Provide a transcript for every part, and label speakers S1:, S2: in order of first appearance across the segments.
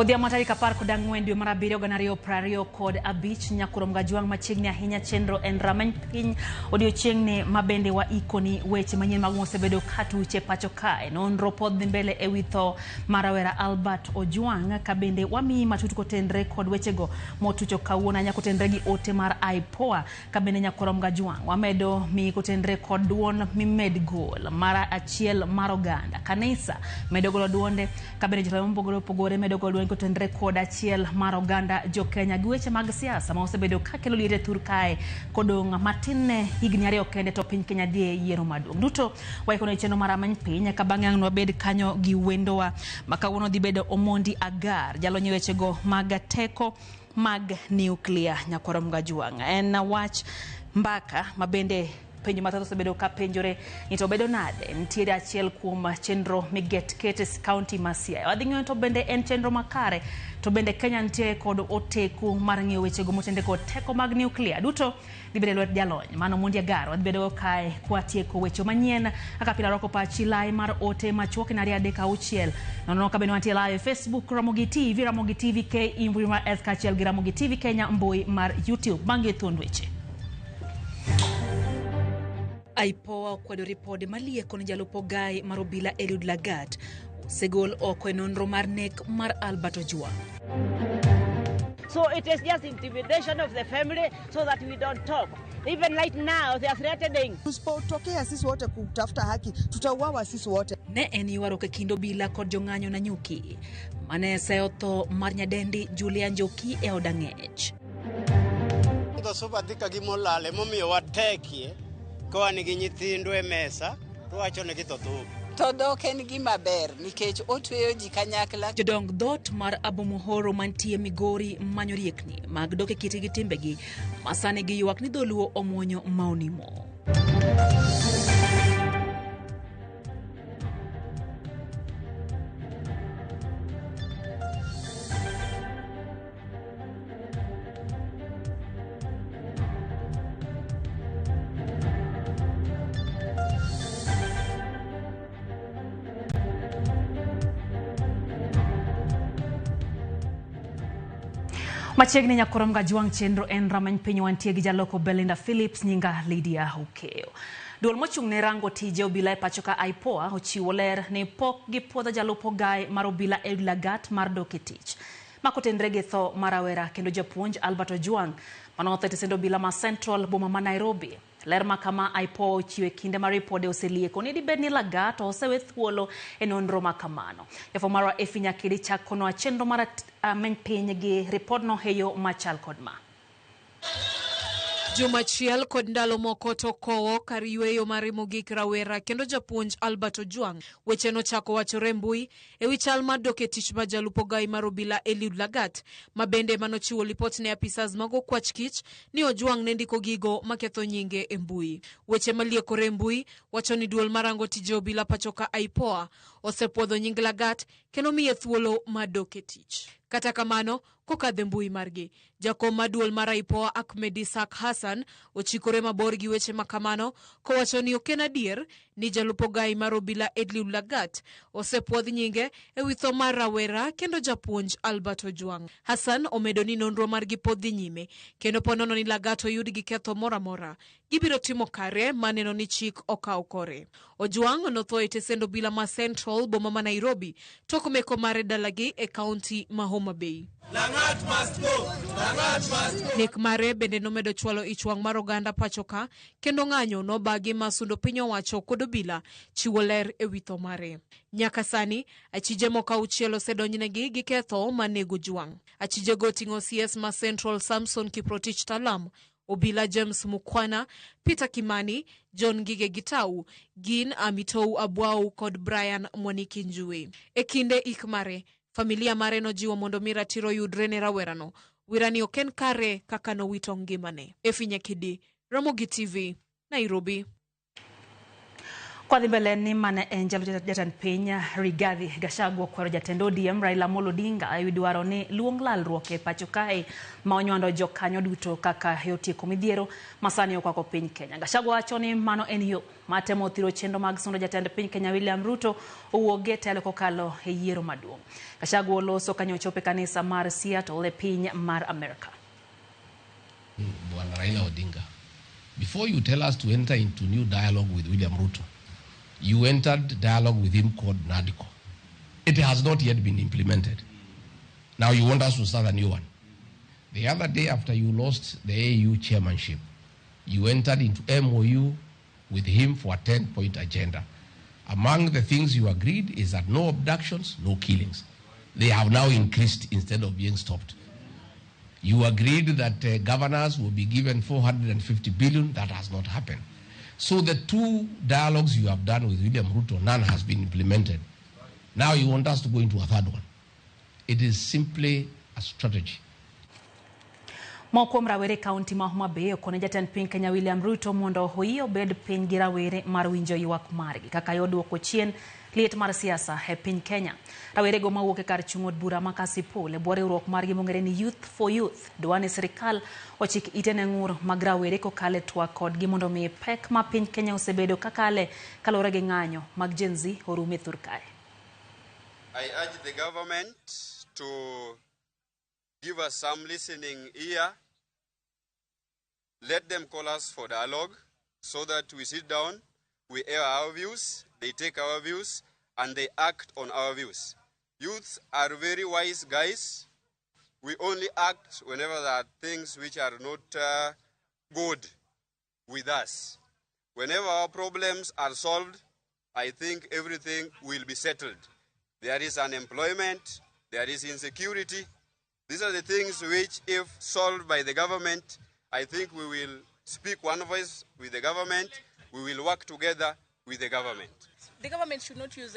S1: Odhiambo tarik 14 dwe mar abiriyo 2025 Nyakurom Gajwang' machiegni ahinya chenro en rameny piny odiochieng'ni ma bende waikoni weche manyien mag mosebedo katuche pacho kae. Nonro pod dhi mbele ewi tho mar rawera Albert Ojwang' ka bende wamiyi matut kotenre kod wechego motucho kawuono ahinya kotenre gi ote mar IPOA ka bende Nyakurom Gajwang' wamedo miyi kotenre kod duond mimed gol mar achiel mar oganda. Kanisa medo golo duonde ka bende jotelo mopogore opogore medo golo duonde kotenre kod achiel mar oganda jo Kenya gi weche mag siasa ma osebedo ka kelo liet e thur kae kodong' matin ne higni ariyo kende to piny Kenya dhi e yiero maduong'. Duto waikone chenro mar Rameny Piny ka bang'e ang' nwabed kanyo gi wendowa ma kawuono dhi bedo Omondi Agar jalony e wechego mag teko mag nuklia Nyakwar Mgajwang'. En wach mbaka ma bende penjo mathoth osebedo ka penjore ni to bedo nade nitiere achiel kuom chenro miget ket e kaunti ma Siaya. Wadhi ng'eyo to bende en chenro makare to bende Kenya nitiere kod oteku mar ng'iyo wechego motenre kod teko mag nuklia. Duto dhi bedo e lwet jalony mano Mondi Agar. Wadhi bedo kae kwatieko weche manyien kaka pile arwako pachi lai mar ote machuok en 236 nono ka bende wantie live e Facebook Ramogi TV, Ramogi TV KE mbui mar S kaachiel gi Ramogi TV Kenya mbui mar YouTube. Magi e thuond weche. IPOA okwedo ripode malieko ni jalup ogai mar obila Eliud Lagat osegol oko e nonro mar nek mar Albert Ojwang.
S2: So it is just intimidation of the family so that we don't talk. Even right now they are threatening.
S3: Tusipotokea sisi wote kutafuta haki, tutauawa sisi wote.
S1: Ne en ywaruok e kind obila kod jong'anyo Nanyuki mane seyo tho mar nyadendi Julia Njoki e od ang'ech.
S4: Dho dhi ka gima olal emomiyo watekie ka wan gi nyithindwa e mesa to wachonegi tho thum.
S5: To dhok en gima ber nikech otweyo ji kanyakla.
S1: Jodong dhoot mar Abomuhoro mantie Migori manyo riekni mag dok e kitgi gi timbegi ma sani giywak ni dholuo omuonyo ma onimo. Machiegni Nyakorom Gajwang' chenro en rameny piny wantie gi jaloko Belinda Phillips nyinga Lydia Okeyo. Duol mochung' ne rango tije obila e pacho ka IPOA ochiwo ler ni pok gipuodho jalup ogai mar obila Eliud Lagat mar dok e tich. Makotenre gi tho mar rawera kendo japuonj Albert Ojwang' manotho e tesend obila ma Central boma ma Nairobi. Ler ma kama IPOA ochiwo e kinde ma ripode oselieko ni dibed ni Lagat osewe thuolo e nonro ma kamano. Jafwambo marwa Effie Nyakidi chakonwa chenro mar Ameny Piny gi ripodno e yo machal kod ma.
S6: Juma achiel kod ndalo moko to kowo kar yueyo mare mogik rawera kendo japuonj Albert Ojwang. Weche nochako wachore e mbui e wi chal mar dok e tich mar jalup ogai mar obila Eliud Lagat ma bende manochiwo lipot ne apisas mag okwach kich ni Ojwang ne ndiko gigo maketho nyinge e mbui. Weche maliekore e mbui wacho ni duol marango tije obila pachoka IPOA osepuodho nying Lagat kendo miye thuolo mar dok e tich. Kata kamano, kokadho e mbui margi, jakom mar duol mar IPOA Ahmed Isaac Hassan ochikore mabor gi weche ma kamano kowacho ni ok en adier ni jalup ogai mar obila Eliud Lagat osepuodh nyinge e wi tho mar rawera kendo japuonj Albert Ojwang. Hassan omedo ni nonro margi pod dhi nyime kendo po nono ni Lagat oyud gi ketho moro amora gibiro timo kare ma neno ni chik okaw kore. Ojwang' notho e tesend obila ma Central boma ma Nairobi tok meko mare dalagi e kaunti ma Homa Bay. Nek mare bende nomedo chwalo ich wang' mar oganda pacho ka kendo ng'anyo nobagi ma sundo piny owacho kod obila chiwo ler e wi tho mare. Nyaka sani, achije moko auchiel osedonjnegi gi ketho mar nego Ojwang'. Achijego oting'o CS ma Central Samson Kiprotich Talam, Obila James Mukwana, Peter Kimani, John Ngige Gitau, gin Amitou Abwao kod Brian Mwaniki Njui. E kinde ik mare, familia mare nojiwo mondo mi ratiro yudre ne rawerano. Wirani ok en kare kaka nowito ngimane. Effie Nyakidi, Ramogi TV, Nairobi.
S1: Kwadhi mbele ni mane en jatend piny Rigathi Gachagua okwero jatend ODM Raila Amolo Odinga ewi dwaro ni luong lalruok e pacho kae ma onywando jokanyo duto kaka yo tieko midhiero masani okwako piny Kenya. Gachagua wacho ni mano en yo matemo thiro chenro mag sundo jatend piny Kenya William Ruto owuog e telo kokalo e yiero maduong'. Gachagua oloso kanyo ochopo e kanisa mar Seattle e piny mar Amerika.
S7: Bwana Raila Odinga, before you tell us to enter into new dialogue with William Ruto, you entered dialogue with him called NADCO. It has not yet been implemented. Now you want us to start a new one. The other day after you lost the AU chairmanship, you entered into MOU with him for a 10-point agenda. Among the things you agreed is that no abductions, no killings. They have now increased instead of being stopped. You agreed that governors will be given 450 billion. That has not happened. So the two dialogues you have done with William Ruto, none has been implemented. Now you want us to go into a third one. It is simply a strategy.
S1: Moko kuom rawere kaunti ma Homa Bay okone jatend piny Kenya William Ruto mondo oyie obed piny gi rawere mar winjo ywak margi kaka yo duoko chien liet mar siasa e piny Kenya. Rawerego mawuok e kar chung' od bura ma Kasipul e bwo riwruok margi mong'ere ni Youth for Youth dwa ni sirikal ochik ite ne ng'ur mag rawere kokalo e twak kodgi mondo mi pek ma piny Kenya osebedo kakale kaluwore gi ng'anyo mag Gen Z orum e thur kae.
S8: I urge the government to give us some listening ear. Let them call us for dialogue so that we sit down, we air our views, they take our views, and they act on our views. Youths are very wise guys. We only act whenever there are things which are not good with us. Whenever our problems are solved, I think everything will be settled. There is unemployment, there is insecurity. These are the things which, if solved by the government, I think we will speak one voice with the government. We will work together with the government.
S9: The government should not use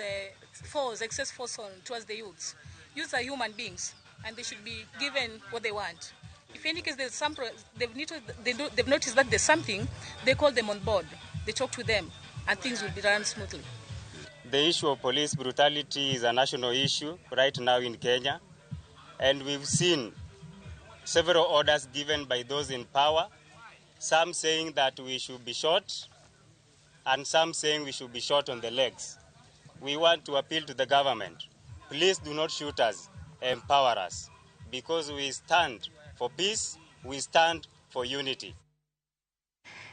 S9: force, excess force on towards the youths. Youths are human beings, and they should be given what they want. If any case there's some, they've noticed that there's something, they call them on board, they talk to them, and things will be run smoothly.
S10: The issue of police brutality is a national issue right now in Kenya, and we've seen several orders given by those in power, some saying that we should be shot, and some saying we should be shot on the legs. We want to appeal to the government. Please do not shoot us, empower us, because we stand for peace, we stand for unity.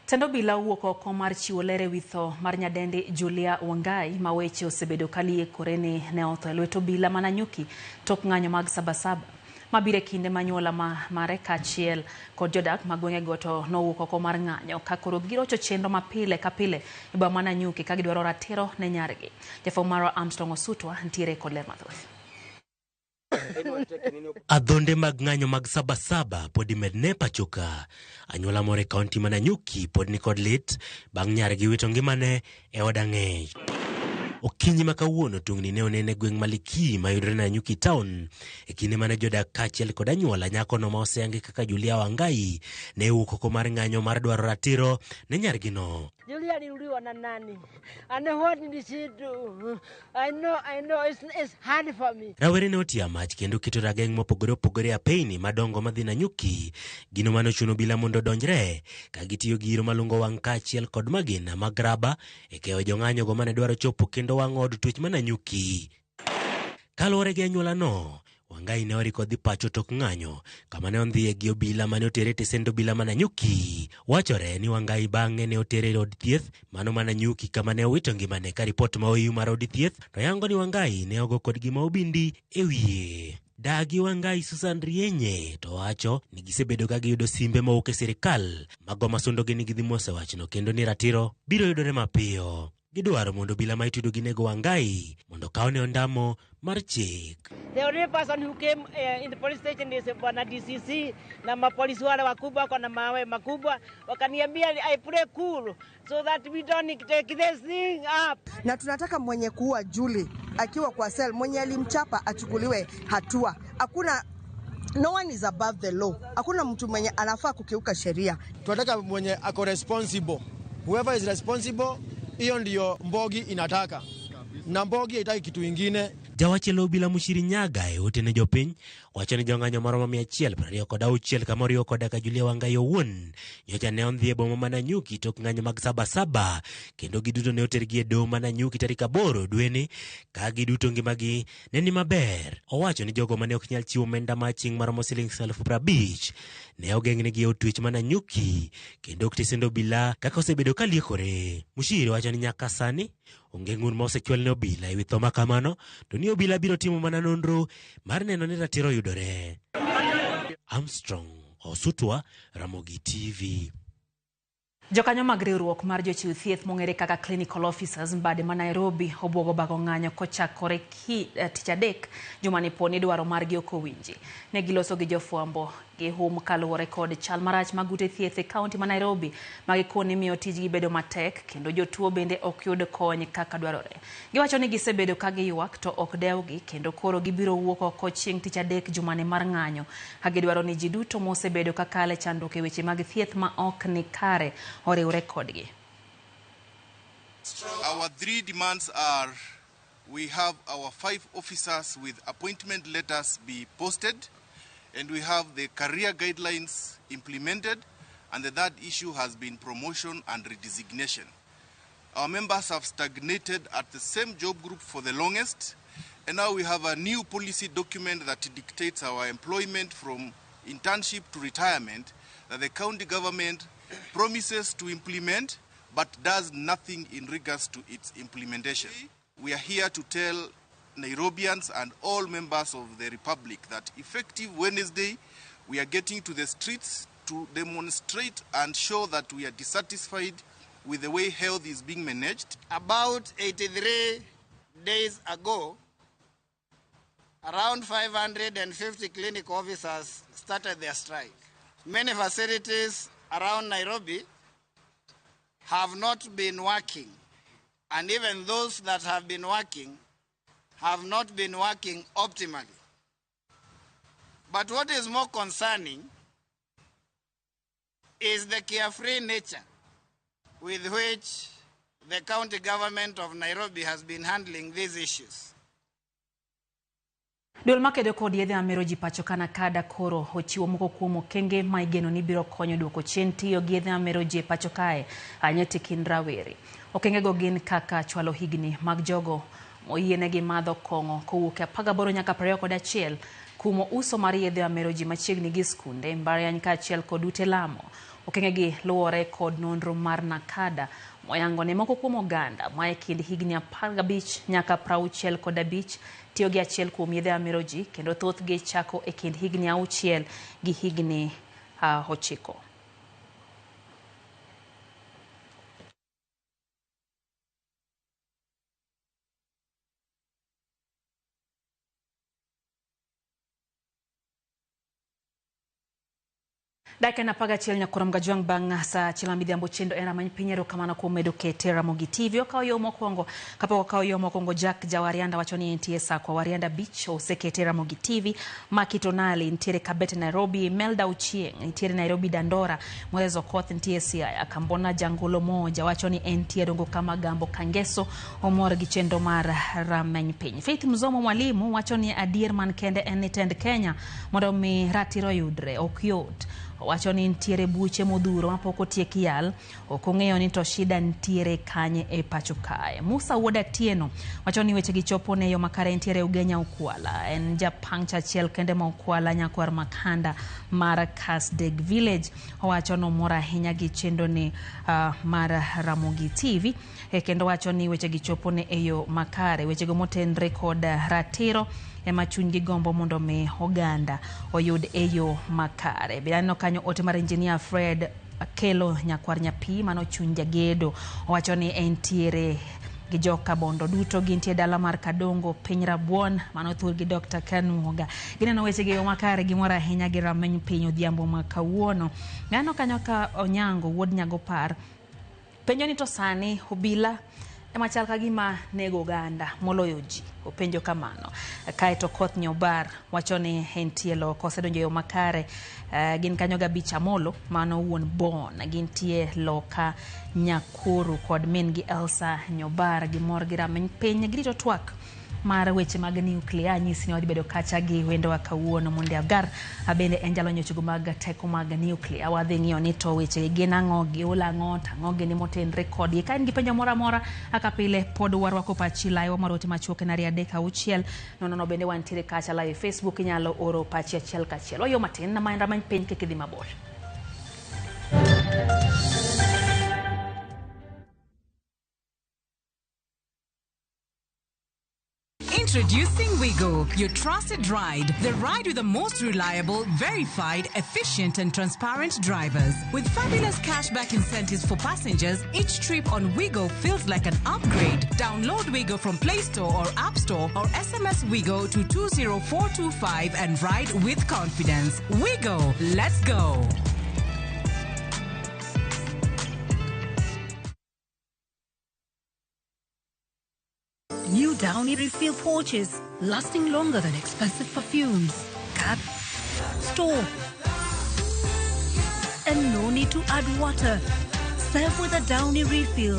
S1: Tendo bila owuok oko mar chiwo ler ewi tho mar nyadendi Julia Wangai ma weche osebedo kaliekore ni ne otho e lwet obila ma Nanyuki tok ng'anyo mag Sabasaba mabiro e kinde ma anyuola mare kaachiel kod jodak mag gwengego to nowuok oko mar ng'anyo ka koro girocho chenro ma pile ka pile e boma ma Nanyuki ka gidwaro ratiro ne nyargi. Jafwambo marwa Armstrong Osutwa ntiere kod ler mathoth.
S11: Adhonde mag ng'anyo mag Sabasaba pod imedne pacho ka. Anyuola moro e kaunti ma Nanyuki pod nikod lit bang' nyargi wito ngimane e od ang'ech. Okinyi ma kawuono tungni ne onene gweng' Maliki mayudore Nanyuki town e kinde mane jodak kaachiel kod anyuola nyakono ma oseyangi kaka Julia Wangai ne owuok oko mar ng'anyo mar dwaro ratiro ne nyargino.
S2: Julia aliuliwa na nani? And what did she do? I know, it's hard for me.
S11: Rawere ne otiyo mach kendo keto rageng' mopogore opogore e apeyni madongo madhi Nanyuki, gino mane ochuno obila mondo odonjre ka gitiyo gi iro malungo wang' kaachiel kod magina mag raba e keyo jong'anyogo mane dwaro chopo kendo wang'o od twech ma Nanyuki. Kaluwore gi anyuolano, Wangai ne oriko dhi pacho tok ng'anyo kama ne ondhiye gi obila mane otere e tesend obila ma Nanyuki. Wachore ni Wangai bang'e ne otere e od thieth mano ma Nanyuki kama ne owito ngimane ka ripot ma oiw mar od thieth to yango ni Wangai ne ogo kod gima obindi e wiye. Dagi Wangai Susan Rienye to wacho ni gisebedo ka giyudo simbe mowuok e sirikal mago masundogi ni gidhi mose wachno kendo ni ratiro biro yudore mapiyo. Gidwaro mondo obila ma itudo gi nego Wangai mondo kawne ondamo mar chik.
S2: The only person who came in the police station is bwana DCC na mapolisi wale wakubwa kwa na mawe makubwa wakaniambia I play cool so that we don't take this thing up.
S3: Na tunataka mwenye kuua Julie akiwa kwa cell, mwenye alimchapa achukuliwe hatua. Hakuna, no one is above the law. Hakuna mtu mwenye anafaa kukiuka sheria.
S12: Tunataka mwenye ako responsible. Whoever is responsible, Hiyo ndiyo Mbogi inataka, na Mbogi haitaki kitu ingine.
S11: Jawach obila Muchiri Nyaga e ote ne jopiny wacho ni jong'anyo maromo 126 kama oriwo koda ka Julia Wangai owuon nyocha ne ondhi e boma ma Nanyuki tok ng'anyo mag Sabasaba kendo giduto ne otergi e doho ma Nanyuki tarik 8 dweni ka giduto ngimagi ne ni maber. Owacho ni jogo mane ok nyal chiwo omenda ma aching' maromo siling 50,000 ne ogeng'negi e od twech ma Nanyuki kendo ok tesend obila kaka osebedo ka liekore. Muchiri wacho ni nyaka sani onge ng'ur ma osechwal ne obila ewi tho ma kamano to ni obila biro timo mana nonro mar neno ni ratiro yudore. Armstrong Osutwa, Ramogi TV.
S1: Jokanyo mag riwruok mar jochiw thieth mong'ere kaka clinical officers mbade ma Nairobi obwogo bago ng'anyo kochakore tich adek jumani po ni dwaro margi ok owinji. Ne giloso gi jofwambo gi hum kaluwore kod chal marach mag ute thieth e kaunti ma Nairobi ma gikoni miyo tijgi bedo matek kendo jotuo bende ok yud kony kaka dwarore. Giwacho ni gisebedo ka giywak to ok dewgi kendo koro gibiro wuok oko chieng' tich adek jumani mar ng'anyo ka gidwaro ni ji duto mosebedo ka kale chandruok e weche mag thieth ma ok ni kare oriwre kodgi.
S13: Our three demands are: we have our 5 officers with appointment letters be posted, and we have the career guidelines implemented, and the third issue has been promotion and redesignation. Our members have stagnated at the same job group for the longest, and now we have a new policy document that dictates our employment from internship to retirement that the county government promises to implement but does nothing in regards to its implementation. We are here to tell Nairobians and all members of the Republic that effective Wednesday, we are getting to the streets to demonstrate and show that we are dissatisfied with the way health is being managed.
S14: About 83 days ago, around 550 clinic officers started their strike. Many facilities around Nairobi have not been working, and even those that have been working have not been working optimally. But what is more concerning is the carefree nature with which the county government of Nairobi has been handling these issues.
S1: Duol makedo kod yedhe mamero ji pacho ka NACADA koro ochiwo moko kuom okenge ma igeno ni biro konyo duoko chien tiyo gi yedhe mamero ji e pacho kae ahinya e kind rawere. Okengego gin kaka chwalo higni mag jogo moyienegi madho kong'o kowuok e 18 nyaka 21, kumo uso mar yedhe mamero ji machiegni gi skunde, mbalariany kaachiel kod ute lamo. Okengegi luwore kod nonro mar NACADA moyango ne moko kuom oganda ma e kind higni 15 nyaka 65 tiyo gi achiel kuom yedhe mamero ji kendo thothgi chako e kind higni 6 gi higni 9. Dakika 11 nyakurom gajwang' bang' saa 1 midhiambo chendo en ramany piny. Erokamano kuom medo kete Ramogi TV. Okawo yo mokwongo kapok okawo yo mokwongo Jack Jawarianda wacho ni entie Sakwa Warianda Beach osekete Ramogi TV. Maki Tonali nitiere Kabete Nairobi, Melda Uchieng nitiere Nairobi Dandora, Moses Okoth nitie Siaya, Kambona Jangulo Moja wacho ni entie Dongo kama Gambo Kangeso omor gi chenro mar rameny piny. Faith Mzomo Mwalimu wacho ni adier man kende en ni tend Kenya mondo mi ratiro yudre ok yot. Wacho ni nitiere buche modhuro mapok otiek yal, ok ong'eyo ni to shida nitiere kanye e pacho kae. Musa Wuod Atieno wacho ni weche gi chopo ne yo makare nitiere Ugenya Ukwala, en japangcha achiel kende ma Ukwala nyakwar Makanda mar Kasdeg Village. Owacho nomor ahinya gi chenro ni mar Ramogi TV kendo wacho ni weche gi chopo ne e yo makare. Wechego motenre kod ratiro ema chunygi gombo mondo mi oganda oyud e yo makare. Be aneno kanyo ote mar engineer Fred Akelo nyakwar Nyapi mano chuny jagedo owacho ni entiere gi joka Bondo duto gintie dala mar Kadongo piny Rabuon mano thur gi Dr. Kanuoga. Gineno weche gi yo makare gimor ahinya gi rameny piny odhiambo ma kawuono. Aneno kanyo ka Onyango wuod Nyagopar penjo ni to sani obila ema chal ka gima nego oganda moloyo ji, openjo kamano. Kaeto Koth Nyobar wacho ni entie loko osedonjo e yo makare. Gin kanyo gabich Amolo, mano wuon Bon, gintie loka Nyakuru kod min gi Elsa Nyobar, gimor gi rameny piny, girito twak mar weche mag nuclear. Nyisi ni wadhi bedo kacha gi wendowa kawuono Monde Agar, bende en jalony wechego mag teko mag nuclear. Wadhi ng'iyo ni to weche gin ang'o, giol ang'o, to ang'o gini motenre kodgi. Ka in gi penjo moro amora, kaka pile pod warwako pachi live mar ote machuok en 236 00. Bende wantiere kacha live e Facebook, inyalo oro pachi achiel kachiel. Wayo matin ma en rameny piny, kik idhi mabor.
S15: Introducing Wigo, your trusted ride. The ride with the most reliable, verified, efficient, and transparent drivers. With fabulous cashback incentives for passengers, each trip on Wigo feels like an upgrade. Download Wigo from Play Store or App Store or SMS Wigo to 20425 and ride with confidence. Wigo, let's go.
S16: New Downy refill pouches, lasting longer than expensive perfumes. Cap, store, and no need to add water. Serve with a Downy refill.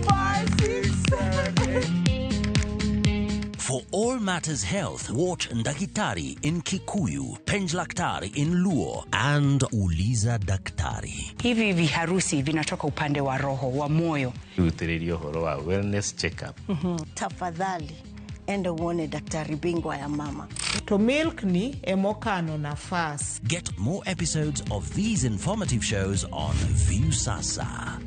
S17: Five, six, seven, eight.
S18: For all matters health, watch Ndakitari in Kikuyu, Penjlaktari in Luo, and Uliza Daktari.
S19: Hivi viharusi vinatoka upande wa roho wa moyo.
S20: Rutĩrĩria ũhoro wa wellness check-up.
S3: Tafadhali enda uone daktari bingwa ya mama.
S21: To milk ni emokano nafas.
S18: Get more episodes of these informative shows on Viusasa.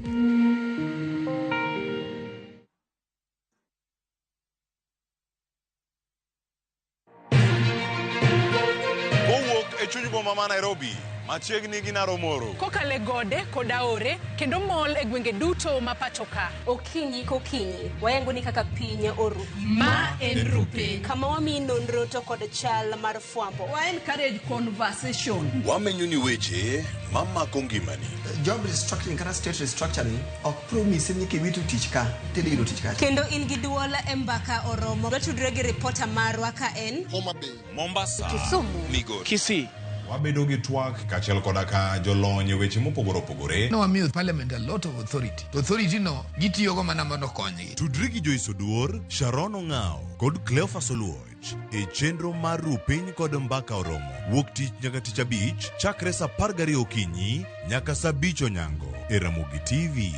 S22: Kowuok e chuny boma ma Nairobi, machiegni gi Naromoro.
S9: Kokalo e gode kod aore kendo mol e gwenge duto ma pacho ka.
S23: Okinyi kokinyi, wayango ni kaka piny oru.
S9: Ma en Rupiny.
S23: Kama wamiyi nonro to kod chal mar fwambo.
S24: Wa encourage conversation.
S22: Wamenyo ni weche mamako ngimani.
S25: Job restructuring kata state restructuring ok promise ni kiwito tich ka tidhi yudo tich kacha.
S23: Kendo in gi duol e mbaka oromo. Watudre gi ripota marwa ka en
S22: Homa Bay, Mombasa,
S23: Kisumu,
S22: Migori, Kisii. Wabedo gi twak kaachiel koda ka jolony e weche mopogore opogore.
S26: Nowamiyo parliament a lot of authority. To authority no gitiyogo mana mondo okonygi.
S22: Tudri gi Joyce Oduor, Sharon Ong'ao kod Cleophas Oluoch e chenro mar Rupiny kod Mbaka Oromo wuok tich nyaka tich abich chakre saa 12 okinyi nyaka saa 5 onyango e Ramogi TV.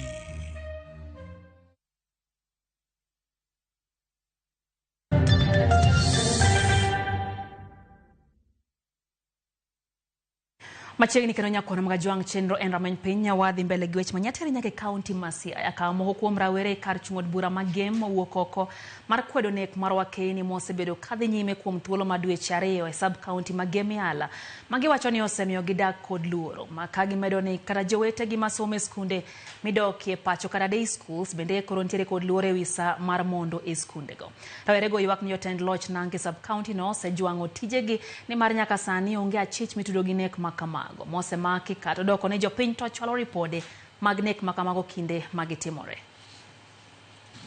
S1: Machiegni kendo nyakwar Magajwang' chenro en rameny piny. Wadhi mbele gi weche manyateri nyaka e kaunti ma Siaya ka moko kuom rawere e kar chung' od bura ma Gem owuok oko mar kwedo nek mar Wakeini mosebedo kadhi nyime kuom thuolo ma dweche 2 e sub kaunti ma Gem Yala, magiwacho ni osemiyo gidak kod luoro ma ka gimedo ni kata jowetegi masomo e skunde midokie pacho kata day schools bende koro nitiere kod luoro ewi sa mar mondo e skundego. Rawerego ywak ni jotend loch Nangi sub kaunti no osejwang'o tijegi nimar nyaka sani onge achich mitudo gi nek ma kamago mosemaki kata doko ne jopiny to chwalo ripode mag nek makamago kinde magitimore.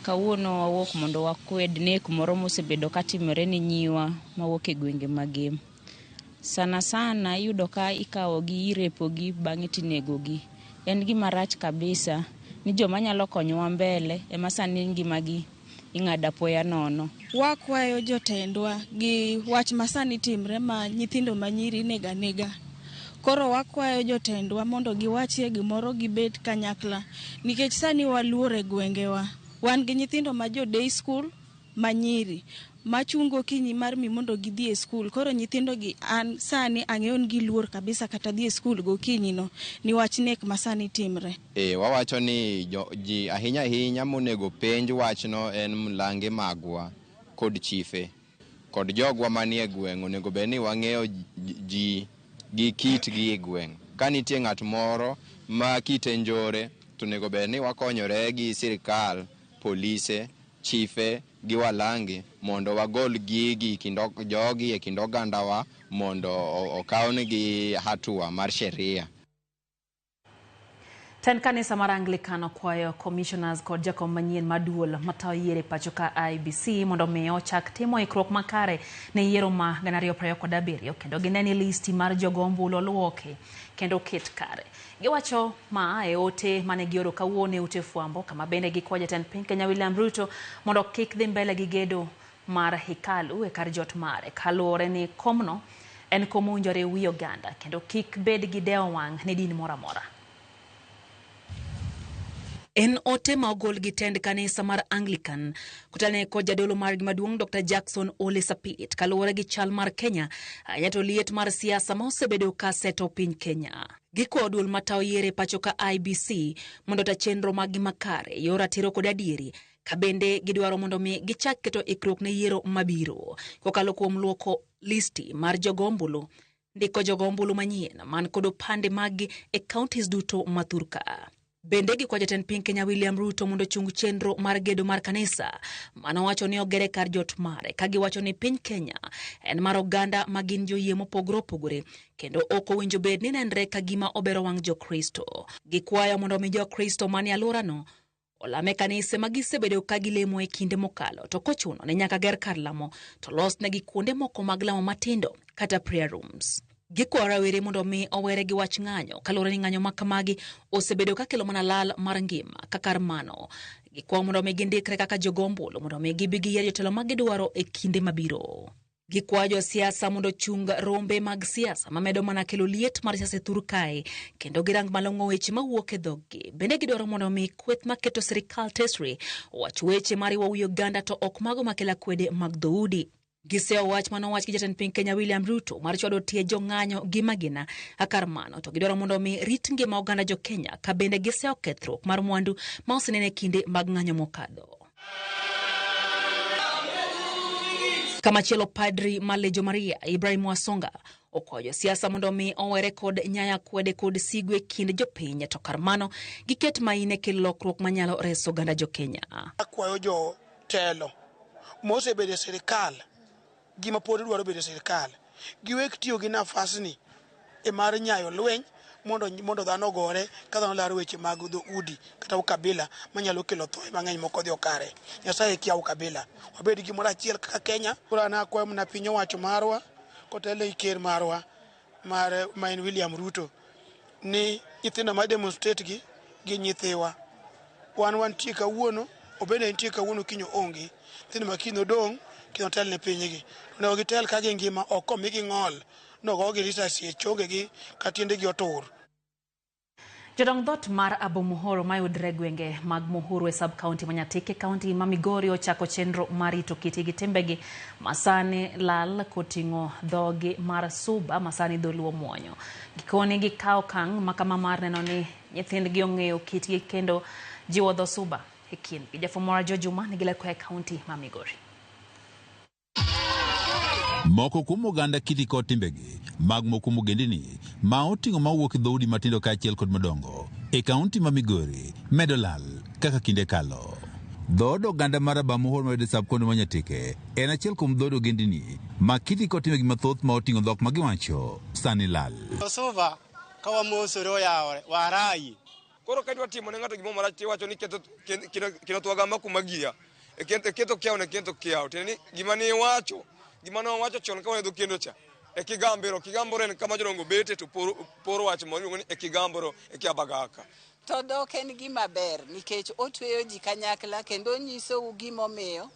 S27: Kawuono wawuok mondo wakwed nek moro mosebedo katimore ni nyiwa mawuok e gwenge mag Gem. Sana sana iyudo ka ikawogi, irepogi, bang'e tinegogi. En gima rach kabisa ni joma nyalo konyowa mbele ema sani ngimagi ing'ado apoya nono.
S28: Wakwayo jotendwa gi wach masani timre ma nyithindo manyiri inego anega. Koro wakwayo jotendwa mondo giwachie gimoro gibed kanyakla nikech sani waluor e gwengewa. Wan gi nyithindo ma jo day school manyiri machungo okinyi mar mi mondo gidhi e skul. Koro nyithindo gi an sani ang'eyo ni giluor kabisa kata dhi e skul gokinyi no niwach nek ma sani timre.
S29: Wawacho ni ji ahinya ahinya monego penj wachno en mlange magwa kod chife kod jogwa manie gweng'. Onego bed ni wang'eyo ji gi kitgi e gweng'. Ka nitie ng'at moro ma kite njore, to onego bed ni wakonyore gi sirikal, polise, chife gi walange mondo wagol gigi kind jogi e kind ogandawa mondo okawnegi hatua mar sheria.
S1: Tend kanisa mar Anglican okwayo commissioners kod jakom manyien mar duol matayo yiero e pacho ka IEBC mondo mi ochak timo ikruok makare ne yiero ma 2027 kendo gine ni listi mar jogo ombulu oluoki kendo oket kare. Giwacho ma e ote mane gioro kawuono e ute fwambo kama bende gikwayo jatend piny Kenya William Ruto mondo kik dhi mbele gi gedo mar hekalu e kar jot mare kaluwore ni komno en kom mowinjore wi oganda kendo kik bed gi dewo wang' ne din moro amora. En ote ma ogol gi tend kanisa mar Anglican kotelne kod jadolo margi maduong' Dr. Jackson Ole Sapit kaluwore gi chal mar Kenya ahinya to liet mar siasa ma osebedo ka seto piny Kenya. Gikwayo duol matayo yiero e pacho ka IEBC mondo ota chenro maggi makare e yor ratiro kod adieri ka bende gidwaro mondo mi gichak keto ikruok ne yiero mabiro kokalo kuom luoko listi mar jogo ombulu, ndiko jogo ombulu manyien man kod opande maggi e counties duto ma thurka. Bende gikwayo jatend piny Kenya William Ruto mondo ochung chenro mar gedo mar kanisa manowacho ni ogere kar jot mare ka giwacho ni piny Kenya en mar oganda ma gin joyie mopogore opogore kendo ok owinjo bed ni nenre ka gima obero wang' Jokristo. Gikwayo mondo omi Jokristo manie alworano olame kanise ma gisebedo ka gilemo e kinde mokalo to kochuno ni nyaka ger kar lamo to losnegi kuonde moko mag lamo matindo kata prayer rooms. Gikwayo rawere mondo mi owere gi wach ng'anyo kaluwore ni ng'anyo ma kamagi osebedo ka kelo mana lal mar ngima ka kar mano gikwayo mondo mi gindikre kaka jogo ombulu mondo mi gibi giyier jotelo ma gidwaro e kinde mabiro. Gikwayo josiasa mondo ochung rombe mag siasa mamedo mana kelo liet mar siasa e thur kae kendo girang malong'o weche mawuok e dhoggi. Bende gidwaro mondo mi kweth maketo sirikal tesre owach weche mariwo wi oganda to ok mago makelo akwede mag dhoudi. Giseyo wach manowach gi jatend piny Kenya William Ruto mar chwado tie jong'anyo gi magina kar mano to gidwaro mondo mi rit ngima oganda jo Kenya ka bende giseyo kethruok mar mwandu ma osenene e kinde mag ng'anyo mokadho. Kamachielo padri mar Legion Maria Ibrahim Wasonga okwayo josiasa mondo mi owere kod nyaya kwede kod sigu e kind jopiny to kar mano giket maine kelo lokruok manyalo reso oganda jo Kenya.
S2: Akwayo jotelo mosebedo e sirikal gima pod dwaro bedo e sirikal giwek tiyo gi nafasni e mar nyayo lweny mondo dhano ogore ka dhano laro weche mag dhoudi kata ukabila manyalo kelo thoe mang'eny moko odhi okare. Nyasaye kia ukabila. Wabed gimoro achiel kaka Kenya. Koro an akwayo mana piny owacho marwa kotelo e ker marwa mar ma en William Ruto ni nyithindo ma demonstrate gi gin nyithiwa. Wan wantie kawuono, obende nitie kawuono kiny oonge. Nyithindo ma kiny odong' kiny otel ne pinygi. To onego gitel ka gingima ok komigi ng'ol nogogi risasi e chongegi ka tiendegi otur.
S1: Jodong dhoot mar Abomuhoro mayudre gwenge mag Muhuru e sub county ma Nyatike county ma Migori ochako chenro mar rito kitgi gi timbegi masani lal koting'o dhogi mar Suba masani dholuo muonyo. Gikone gikawo okang' makama mar neno ni nyithindgi ong'eyo kitgi kendo jiwo dho Suba e kindgi. Jafwambo George Juma nigi ler koa e county ma Migori.
S4: Moko kuom oganda kiti kod timbegi mag moko kuom ogendini ma oting'o mawuok e dhoudi matindo kaachiel kod madongo e kaunti ma Migori medo lal kaka kinde kalo. Dhood oganda mar Abamuhoro mayudore e sub-county ma Nyatike en achiel kuom dhood ogendini ma kiti kod timbegi mathoth ma oting'o dhok ma giwacho sani lal.
S5: Suba ka wamosore oyawore warayi.
S6: Koro ka idwa timo ne ng'ato gimoro marach tiwacho ni ketho kino thwaga ma kuma gia. E ketho kiawo ne ketho kiawo. Tiende ni gima ne iwacho, gima ne wawacho chon ka wan e dho kendo cha. E kigambero, kigambero en kama jodongo bete to poro wach moro iluongo ni e kigambero e kiabagaka.
S7: To dhok en gima ber nikech otweyo ji kanyakla kendo onyisou gimomiyo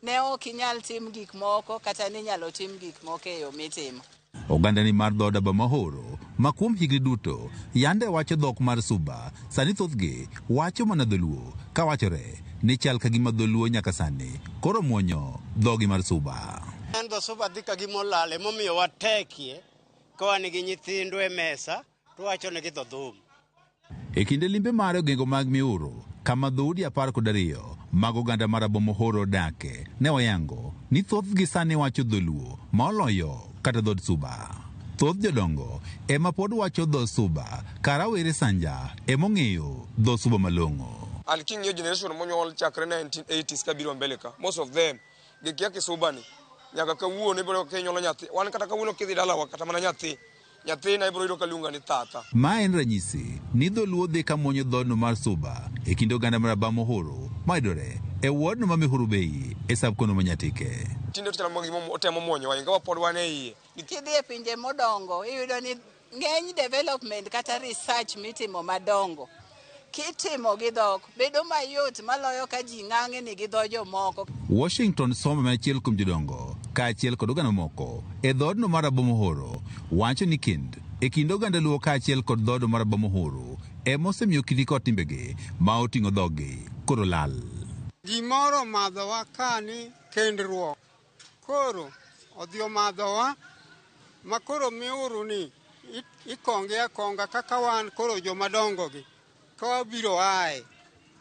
S7: ne ok inyal tim gik moko kata ni inyalo tim gik moko e yo mitimo.
S4: Ogandani mar dhood Abamahoro ma kuom higni duto yande wacho dhok mar Suba sani thothgi wacho mana dholuo kawachore ni chal ka gima dholuo nyaka sani koro muonyo dhogi mar Suba.
S5: En dho Suba dhi ka gima olal emomiyo watekie ka wan gi nyithindwa e mesa to wachonegi dho dhum.
S4: E kinde limbe mare ogengo mag Miuru kama dhoudi 12 mag oganda mar Abomuhoro odake ne oyango ni thothgi sani wacho dholuo ma oloyo kata dhood Suba. Thoth jodongo ema pod wacho dho Suba ka rawere Sanja emong'eyo dho Suba malong'o.
S6: And king'iyo generation monyuol chakre 1980s kabiro mbele ka, most of them gikia Kisubani. Nyaka kawuono ibiro kinyuolo nyathi. Wan kata kawuono kidhi dalawa kata mana nyathi. Nyathina ibiro yudo kaluonga ni tata.
S4: Ma en ranyisi ni dholuo dhi ka muonyo dhoodno mar Suba e kind oganda mar Abamohuru mayudore e wodno ma Mihuru Bay e sub-kono ma Nyatike.
S6: Tinde otemo gima otemo muonyowa ingawa pod wan e iye.
S7: Kidhi e pinje modongo iyudo ni ng'eny development kata research mitimo madongo kitimo gi dhok bedo mayot maloyo ka ji ng'ang'ni gi dho jomoko.
S4: Washington Sombe ma achiel kuom jodongo kaachiel kod oganda mamoko e dhoodno mar Abamohoro wacho ni kind e kind oganda Luo kaachiel kod dhoodno mar Abamohoro ema osemiyo kitgi kod timbegi ma oting'o dhoggi koro lal.
S8: Gimoro omadhowa ka ni kendruok. Koro odhi omadhowa ma koro miuru ni ikonge akonga kaka wan koro joma dongo gi ka wabiro ae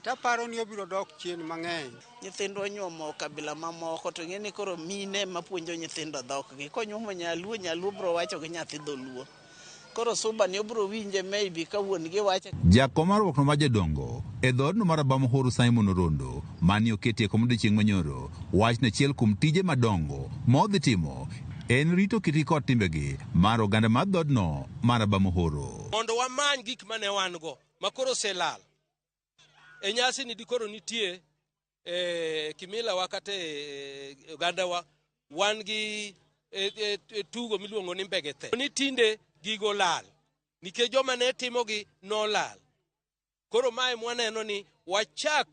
S8: taparo ni obiro dok chien mang'eny.
S10: Nyithindwa onyuomo kabila mamoko to ing'e ni koro mine ema puonjo nyithindo dhokgi. Konyuomo nyaluo, nyaluo biro wacho gi nyathi dholuo. Koro suba ni obiro winje maybe ka wuon gi wache.
S4: Jakom mar riwruokno mar jodongo e dhoodno mar Abamohuru Simon Orondo mane oketie kom odiochieng' manyoro wacho ni achiel kuom tije madongo ma odhi timo en rito kitgi kod timbegi mar oganda mar dhoodno mar Abamohuru.
S11: Mondo wamany gik mane wan go ma koro oselal. E nyasi ni dikoro nitie e kimila wa kata e oganda wa wan gi tugo miluongo ni mbegethe. Ni tinde gigo lal nikech joma ne timogi nolal. Koro mae mwaneno ni wachak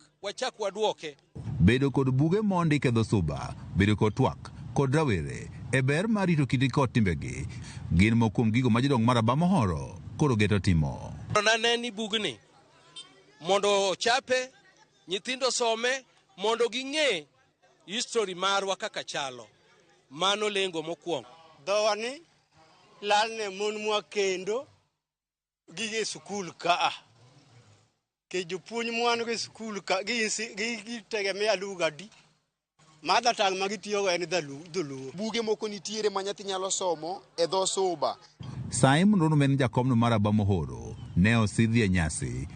S11: waduoke.
S4: Bedo kod buge mondik e dho Suba, bedo kod twak kod rawere e ber mar rito kitgi kod timbegi gin moko kuom gigo ma jodongo mar Abamohoro koro geto timo.
S11: Nane ni bugni mondo ochape, nyithindo some, mondo ging'e history marwa kaka chalo. Mano lengo mokwongo.
S5: Dhowa ni lal ne mon mwa kendo gige sikul ka. Ke jopuonj mwan go e sikul ka gitegemea lugha adi. Mother tongue ma gitiyogo en dholuo.
S2: Buge moko nitiere ma nyathi nyalo somo e dho Suba.
S4: Simon Rono ma en jakomno mar Abamohoro ne osidhi e nyasi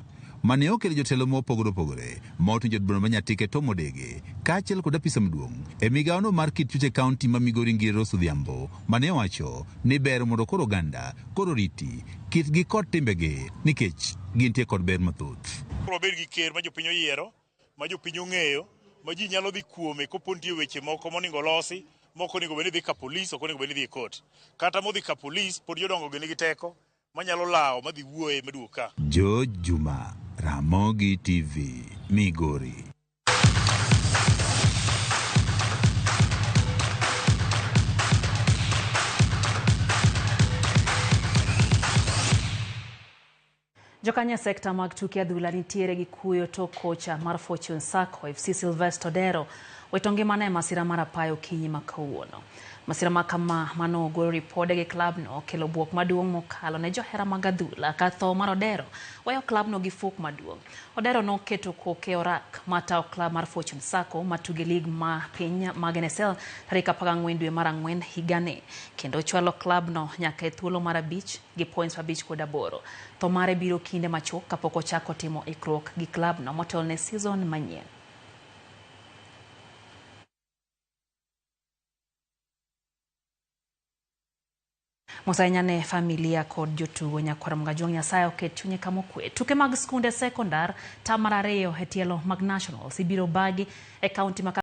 S4: mane okelo jotelo mopogore opogore ma oting'o jod bura ma Nyatike Tom Odege kaachiel kod apisa maduong' e migawono mar kit chuche kaunti ma Migori Ngire Rose Odhiambo mane owacho ni ber mondo koro oganda koro riti kitgi kod timbegi nikech gintie kod ber mathoth.
S12: Koro wabed gi ker ma jopiny oyiero, ma jopiny ong'eyo, ma ji nyalo dhi kuome kopo nitie weche moko monego olosi, moko onego bed ni dhi ka polis, ok onego bed ni dhi e kot. Kata modhi ka polis, pod jodongo gi nigi teko manyalo lawo madhi wuoye maduog ka.
S4: George Juma, Ramogi TV, Migori.
S1: Jokanyo e sekta mag tuke adhula nitiere gi kuyo tok kocha mar Fortune Sacco FC Sylvester Odero wito ngimane e masira mar apaya okinyi ma kawuono. Masira ma kama mano ogol ripode gi klabno okelo buok maduong' mokalo ne johera mag adhula ka tho mar Odero weyo klabno gi fuok maduong'. Odero noketo koke orak matayo klab mar Fortune Sacco matuge lig ma piny mag NSL tarik 14 dwe mar 4 higani kendo chwalo klabno nyaka e thuolo mar 5 gi points 58. Tho mare biro kinde machuok kapok ochako timo ikruok gi klabno motelo ne season manyien. Mos ahinya ne familia kod jotugo nyakwar Mgajuang' Nyasaye oket chunye kama okwe. Tuke mag skunde sekondar tam mar 2 e tielo mag Nationals ibiro bagi e kaunti ma